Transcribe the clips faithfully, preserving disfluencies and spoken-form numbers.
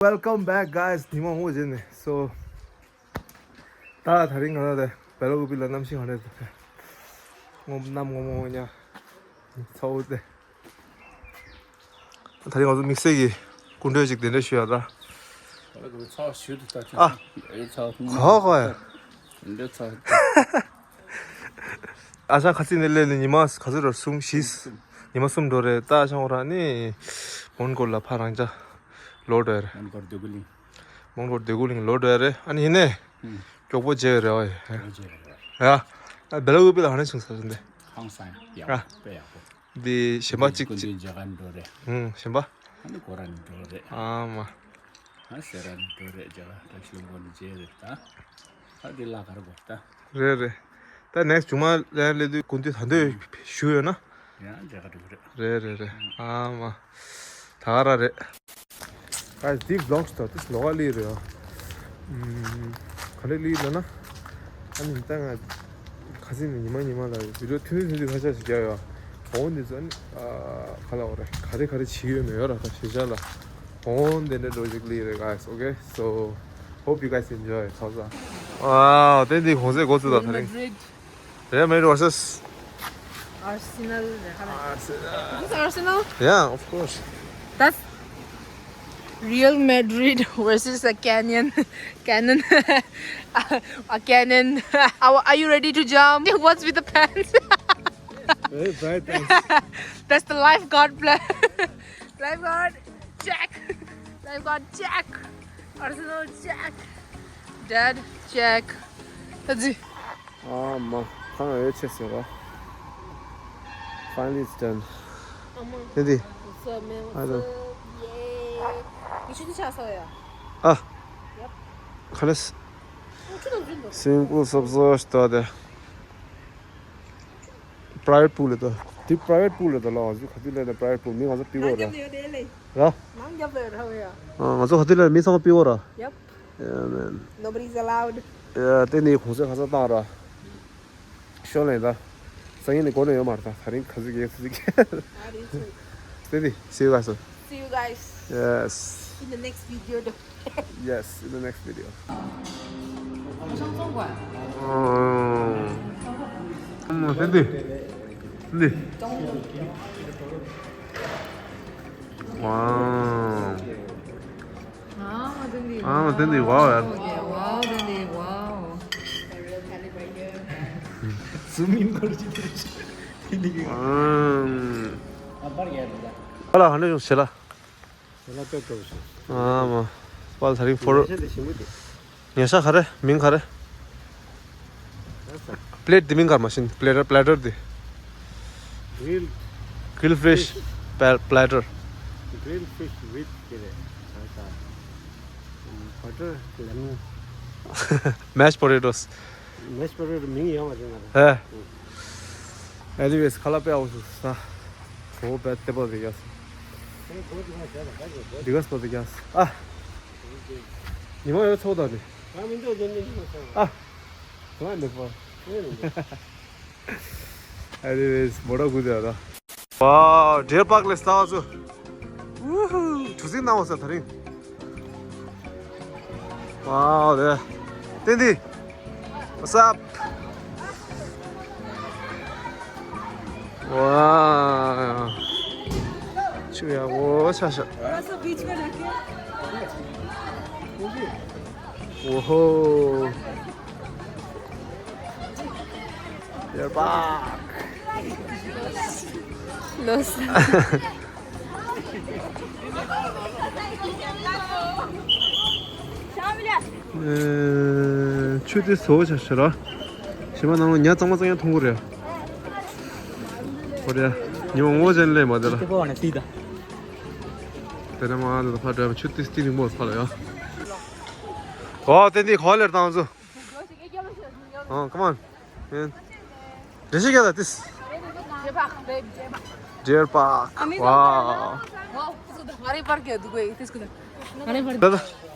Welcome back, guys. ཉི་མ་སྔོན་རྗེས་ནས། So ད་དེ་རིང་ང་ཚོ་དེ་བེ་ལ་ཀུ་པི་ལ་གནམ་གཤིས་ག་འདྲ་འདུག་སྔོན་གནམ་སྔོན་མོ་ཉ་ཚ་བོ་དེ། དེ་རིང་ང་ཚོ་དམིགས་བསལ་གྱི་སྐུ་མགྲོན་ཅིག་གདན་འདྲེན་ཞུ་ཡ་ད། ཨ། གོ་གོ་ཡ། ཨ་ཞང་ཁ་སང་ནས་སླེབས་ནས་ཉི་མ་ག་ཚོད་རེད། གསུམ་བཞི། ཉི་མ་གསུམ་འགྲོ་རེད། ད་ཨ་ཞང་ཁོ་རང་ནི་མོན་གྷོ་ལ་ཕར་རང་ཅག་ལོག་འགྲོ་ཡ་རེད། མོན་གྷོ་སྡེ་དགུ་གླིང་། མོན་གྷོ་སྡེ་དགུ་གླིང་ལོག་འགྲོ་ཡ་རེད། ཨ་ནི་ཡིན་ནའི་མགྱོགས་པོ་མཇལ་ཡ་རེད། ཨོ་ཡ། ཡ། ཨ་བེ་ལ་ཀུ་པི་ལ་ག་ནས་བྱུང་ས་རེད་འདི། ཧང་སང་ཡག་པོ་དཔེ་ཡག་པོ། འདི་གཞན་པ་གཅིག་ཀུན་གཅིག་འདི་མཇལ་ཁ་འགྲོ་རེད། ཧུང་། གཞན་པ། ཨ་ནི་གོ་ར་ནས་འགྲོ་རེད། ཨ་མ། ཨ་སེ་ར་ནས་འགྲོ་རེད། མཇལ་ཁ་བཀྲ་ཤིས་ལྷུན་པོ་ནས་མཇལ་རེད་ད། ཨ་འདི་ལ་ག་རེ་གོ་ད། རེད་རེད། ད་ནེགསི་ཇུ་མ་ལ་སླེབས་དུས་སྐུ་མདུན་ད་འདོད་ཞུ་ཡོད་ན། ཡང་མཇལ་ཁ་འགྲོ་གི་རེད། རེད་རེད་རེད། ཨ་མ། ད་ག་ར་རེད། Guys, this vlog start this ལོག་ལི་རེད། ཨམ། ག་རེ་ལི་ལ་ན། ཨ་ནི་ད་ང་ཁ་སང་ནས་ཉི་མ་ཉི་མ་ལ་བི་ཌི་ཡོ་ཐུང་ཐུང་ཐུང་ཐུང་ཁ་ཤས་ཤིག་རྒྱག་ཡོད། འོ་འདི་ཚོ་ཨ་ནི་ཨ་ག་ལ་འོ་རེད། ག་རེ་ག་རེ་བྱེད་ཡོད་མེད་ཡོད་ར་ད་ཞེ་ཆགས་ལ། འོ་འདི་འདྲ་འགྲོ་ཞིག་ལི་རེད། Guys, okay, so hope you guys enjoy. ཚོགས་ས། ཨ་དེ་འདི་གོང་ཚད་འགོ་ཚུགས་ད་དེ་རིང་། Real Madrid versus Arsenal. Arsenal. Is this Arsenal? Yeah, of course. That's Real Madrid versus a canyon. Cannon. A cannon. Are, are you ready to jump? What's with the pants? Very bright pants. That's the lifeguard plan. Lifeguard, check. Lifeguard, check. Arsenal, check. Dad, check. That's it. ཨ་མ། ཁ་ང་ཡོད་ཆེ་ཟེར་བ། Finally, it's done. དེ་འདི། What's up, man? What's up? Yay. You should check out. ཨ། Yep. ཁ་ལས། Simple subscribe ད་དེ། Private pool ད། དེ་private pool ད་ལ་ང་ཚོ་ག་དུས་ལ་ན་private pool མི་ང་ཚོ་པི་གོ་ར། ར། ནང་རྒྱབ་ལ་ར་བ་ཡ། ང་ཚོ་ག་དུས་ལ་མི་ཚང་མ་པི་གོ་ར། Yep. Yeah, man. Nobody's allowed. ཡ་དེ་ནི་གོང་ཚད་ཁ་ཚ་བཏང་ར། ཤོ་ལེན་ད། སང་ཉིན་ནི་གོ་ནས་ཡོད་མ་རེད་ད། དེ་རིང་ཁ་ཚིག་གེ་ཚིག་གེ། དེ་ནི་see you guys. See you guys. Yes. In the next video. Yes, in the next video. ཨོ། ཨོ། དེ་འདི། འདི། Wow. ཨ་མ་དེ་འདི། ཨ་མ་དེ་འདི། Wow ཡ། Wow དེ་འདི། Wow. Zoom in ཁར་ཅི་དེ་འདི། ཨམ། ཨ་ལ་ཧ་ནེ་ཡོང་ཤེ་ལ། ཨ་མ། པལ་ཚ་རིང་ཕོར། ཉེ་ཤ་ག་རེ། མིང་ག་རེ། པི་ལེ་ཊི་འདི་མིང་ག་རེ། མ་ཤེས་པི་ལེ་ཊར། པི་ལེ་ཊར་འདི། Grilled. Grilled fish platter. Grilled fish with ཁེ་རེ། ད་ད། Butter lemon. Mashed potatoes. Mashed potato མིང་ཡོད་མ་རེད་ང་ལ། ཧེ། Anyways, ཁ་ལག་དཔེ་ཡག་པོ་བཟོས་ས། གོ་བོ་དཔེ་བདེ་པོ་བཟོས་ཀྱང་། འདི་ག་སྤོ་བཟོས་ཀྱང་། ཨ། ཉི་མ་ཡོད་ཚོགས་དང་ནི། ང་མི་འདུག་ཉི་མ་ཉི་མ་ཚོགས། ཨ། ང་འདུག་པ། ངས་མི་འདུག Anyways, མོ་ཊ་སྒུག་བསྡད་ཡོད་ད། Wow, Deer Park ལ་ས་བ་ཚོ། Woohoo! གྲུ་གཟིངས་གནང་བ་ས་དེ་རིང་། Wow, དེ། བསྟན་འདི། What's up? Wow. ཆུ་ཡག་པོ་ཆགས་ཤག Woohoo. Deer Park. Los. ཆུ་དེ་བཟོ་བྱ་ཞེས་ར། ཞི་མ་ནང་ལ་ཉ་གཙང་མ་གཙང་ཡང་མཐོང་གི་རེད། ཧོ་རེད། ཉི་མ་ངོ་ཅན་ལས་མ་དེ་ལ། དེ་ནས་མ་ལ་ཕ་འདྲ་ཆུ་དེ་སྟེང་རིང་པོ་ཕ་ལ་ཡ། ཨོ་དེ་འདི་ག་ལེར་བཏང་ཚོ། Oh, come on. Man. འགྲེལ་བཤད་རྒྱག་དང་ཏིས། Deer Park. Wow.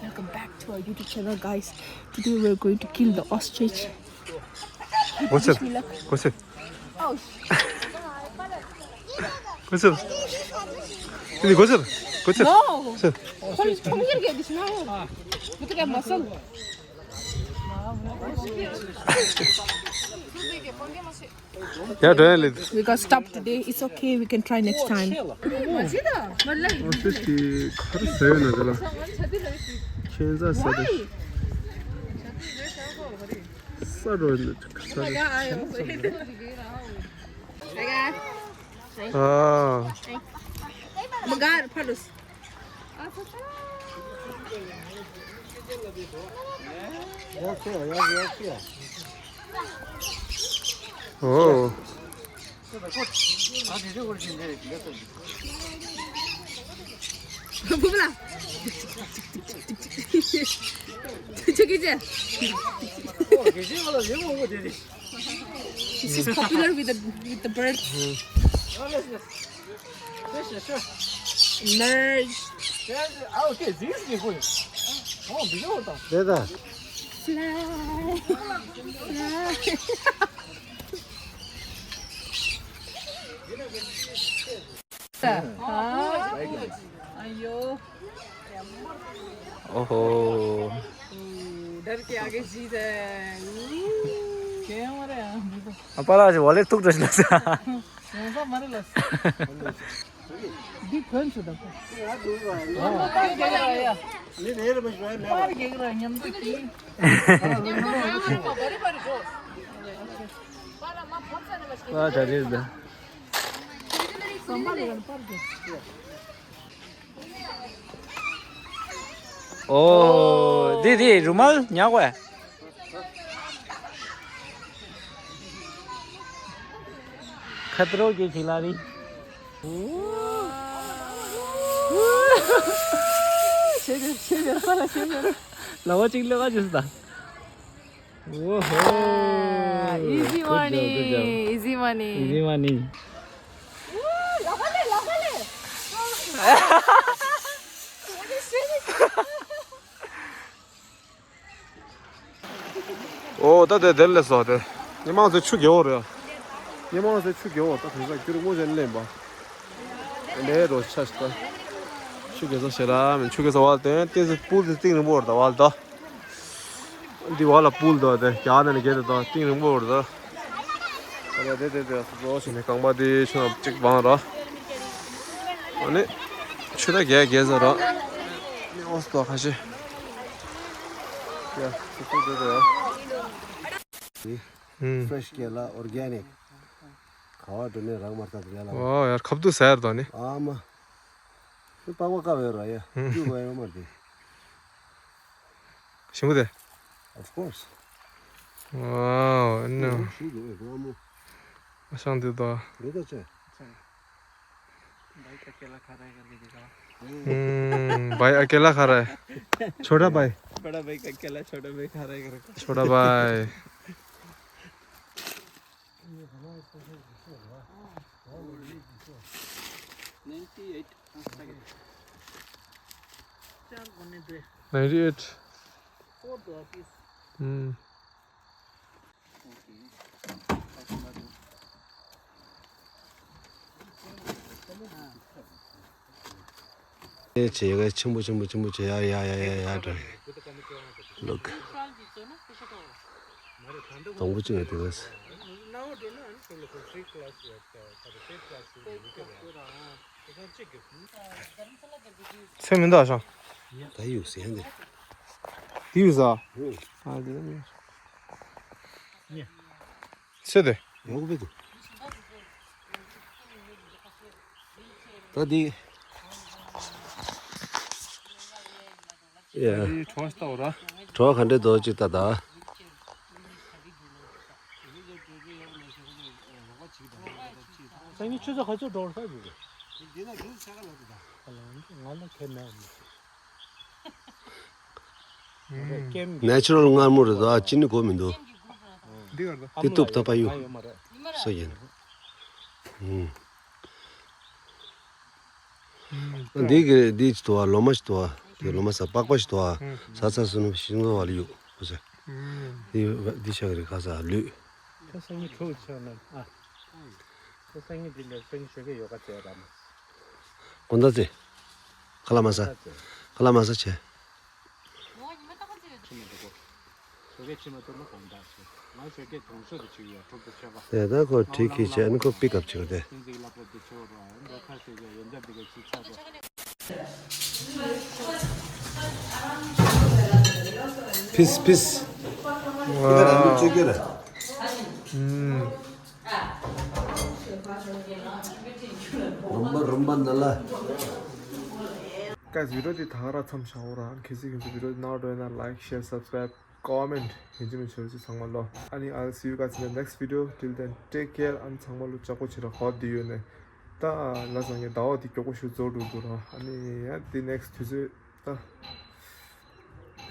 Welcome back to our YouTube channel, guys. Today we're going to kill the ostrich. What's up? What's up? Oh, shit. What's up? Ini what's up? Good. No. Come, come here, get this now. Look at that muscle. Yeah, do it. We got stopped today. It's okay. We can try next time. ཨོ་ཙི་ཅི་ག་རེ་ཟ་ཡོད་ན་དེ་ལ། ཁྱེད་ཚ་ཟ་དེ། ས་རོ་ནི་ས་རོ། ཨ། མ་ག་རེ་ཕ་ལོས། ཨོ། བུ་ལ། ཆེ་གེ་ཆེ། This is popular with the, with the birds. Merge. Fly. Fly. हाँ। अयो। ओहो। डर के आगे जीत है। क्या हो रहा है? अब पता है, वाले तुक रचना सा। कौन सा मारे लस? दी कौन सा दफा? हाँ, क्या कर रहा है? नहीं, नहीं, बस मैं, मैं मार के कर रहा है, हम तो की। बड़े बड़े जो। वाह, चलिए इधर। ཨོ། འདི་འདི་རུ་མལ་ཉག་གོ། ཁ་ཏྲོ་གི་ཁི་ལ་རི། ལ་བ་ཅིག་ལ་བ་ཅིག་ད། Woohoo! Easy money. Good job, good job. Easy money. Easy money. ཨོ་ད་དེ་དེར་ལས་སོ་དེ། ཉི་མ་ཚོ་ཆུ་རྒྱལ་བོ་རེད། ཉི་མ་ཚོ་ཆུ་རྒྱལ་བོ་ད་དེ་ས་ཁྱོད་རང་ངོ་ཅན་ལེན་པ། ལས་རོ་ཆ་ཤི་ད། ཆུ་རྒྱལ་ས་ཞེ་ར་མིན་ཆུ་རྒྱལ་ས་བ་དེ་ཏིང་སི་པུལ་དེ་ཏིང་རིང་པོ་རེད་ད་བ་ལ་ད། འདི་བ་ལ་པུལ་དང་དེ་རྒྱ་ནས་ནི་རྒྱ་དེ་དང་གཏིང་རིང་པོ་རེད་ད། ཨ་རེ་དེ་དེ་དེ་སུ་འགྲོ་ཞིག་ནས་རྐང་པ་དེ་ཆུ་ནང་གཅིག་བང་ར། ཨ་ནི་ཆུ་ད་རྒྱ་རྒྱ་ཟེར་ར། ནི་ཨོ་སི་ཏོ་ཁ་ཤས། ཡ་སུ་སུ་དེ་དེ་ཡ། ཧུམ། ཕྲེཤ་སྐྱེ་ལ་ཨོར་གེ་ནིག་ག་བ་འགྲོ་ནས་རག་མ་ཐག་ལས་ལ། ཨོ་ཡ་ཁབ་ཏུ་ཟེར་དོ་ནི། ཨ་མ། ནི་པགས་པ་ཀ་བའི་ར་ཡ། ཧུམ། རྒྱུ་བའི་ར་མ་དེ། ཞིམ་པོ་དེ། Of course. Wow, no. ཞིམ་འདུག་ཨེ་སྔ་མོ། ཨ་ཤང་དེ་དོ། འདི་ད་ཆེ། भाई अकेला खा रहा है करके दिखाओ। हम्म, भाई अकेला खा रहा है। छोटा भाई। बड़ा भाई अकेला, छोटा भाई खा रहा है करके। छोटा भाई। Ninety eight. चार कोने दो। Ninety eight. फोर दो पीस। हम्म। ཨེ་ཆེ་ཡ་ཆེན་པོ་ཆེན་པོ་ཆེན་པོ་ཆེ་ཡ་ཡ་ཡ་ཡ་ཡ་འདྲ། Look. དང་པོ་ཅི་ཡོད་དེ་ག་ས། ཚེ་མི་འདུག་ཤང་། ད་ཡུག་ཟེར་འདི། དེ་ཡུག་ཟ། ཨ་དེ་ཚེ་དེ། ཡོག་པེ་དུ། ད་འདི། ཡ། གྲོགས་ལྟ་བ་ར། གྲོགས་ག་འདྲེ་དོ་ཅིག་ལྟ་ད། སང་ཉིན་ཆུ་ཚོད་ག་ཚོད་འགྲོ་བར་ས་ཡོད་རེད། ང་ལ་ཁེ་མེད། Natural མངར་མོ་རེད་ད། ཅི་ནི་གོ་མི་འདུག་འདི་གར་ད། དེ་ཏུབ་ད་པ་ཡུ། ང་ཡོད་མ་རེད། སོ་ཡིན། འདི་གི་འདི་ཅི་ཏོ་བ་ལོ་མ་ཅི་ཏོ་བ། དེ་ལོ་མ་ས་པགས་པ་ཅི་ཏོ་བ། ས་ས་སུ་ནུ་ཤིང་ཏོ་བ་ལ་ཡུ། ཧུ་ས། འདི་འདི་ཆ་གི་རེད་ཁ་ས་ལུས། ཁ་སང་ཉིན་ཁྲོ་ཆགས་ན་ཨ། ཁ་སང་ཉིན་འདི་འདྲ་སང་ཉིན་ཞོགས་ཀས་ཡོ་ག་བྱས་ར་མ། དགོང་དག་ཚེ། ཁ་ལག་མ་ཟ། ཁ་ལག་མ་ཟ་བྱས། དེ་ད་ཁོ་ཁྲིད་ཁྱེར་བྱས། ཨ་ནི་ཁོ་པིག་ཨབ་བྱེད་དགོས་ཏེ། ཕིས་ཕིས། རུམ་པ་རུམ་པ་ན་ལ། Guys, video འདི་ད་ག་རང་མཚམས་བཞག་འོ་ར། གལ་སྲིད་ཁྱེད་ཚོ་video འདི་རྣ་བར་འགྲོ་ཡོད་ན། like, share, subscribe, comment ཡིན་གཅིག་མིན་གཅིག་བྱེད་རོགས་བྱེད་ཚང་མ་ལོ། ཨ་ནི་I'll see you guys in the next video. Till then, take care. ཨ་ནི་ཚང་མ་ལོ་ལྕགས་པོ་བྱེད་ར། ཧོབ་འདི་ཡོད་ནས་ད་ལ་སང་ཉིན་ཟླ་བ་འདི་མགྱོགས་པོ་ཞིག་རྫོགས་འགྲོ་འདུག་ར། ཨ་ནི་ཡ་འདི་next དུས་ཚོད་ད་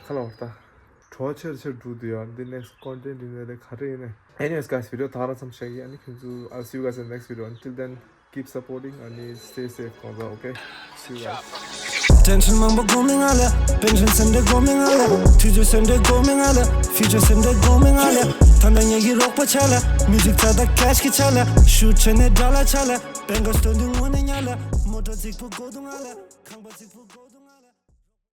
ཁ་ལ་བར་ད་བྲོ་བ་ཆེར་ཆེར་འགྲོ་འདུག་ཡ། འདི་next content ཡིན་ནའི་རེད། ག་རེ་ཡིན་ནའི། Anyways, guys, video ད་ག་རང་མཚམས་བཞག་གི། ཨ་ནི་ཁྱེད་ཚོ། I'll see you guys in the next video. Until then, keep supporting. ཨ་ནི་stay safe གང་ཟག okay? See you guys. Tension མང་པོ་སྒོམ་མི་ང་ལ། Pension སེམས་ཁྲལ་སྒོམ་མི་ང་ལ། དུས་ཚོད་སེམས་ཁྲལ་སྒོམ་མི་ང་ལ། Future སེམས་ཁྲལ་སྒོམ་མི་ང་ལ། ད་ལྟ་ངེད་ཀྱི་རོགས་པ་ཆ་ལ། Music རྩ་དང་cash གི་ཆ་ལ། Shoot བྱས་ནས་དགྲ་ལ་ཆ་ལ། Bank སྟོན་དུས་དངོས་གནས་ཉ་ལ། Motor རྫིག་པོ་དགོས་འདུག་ང་ལ། ཁང་པ་རྫིག་པོ་དགོས།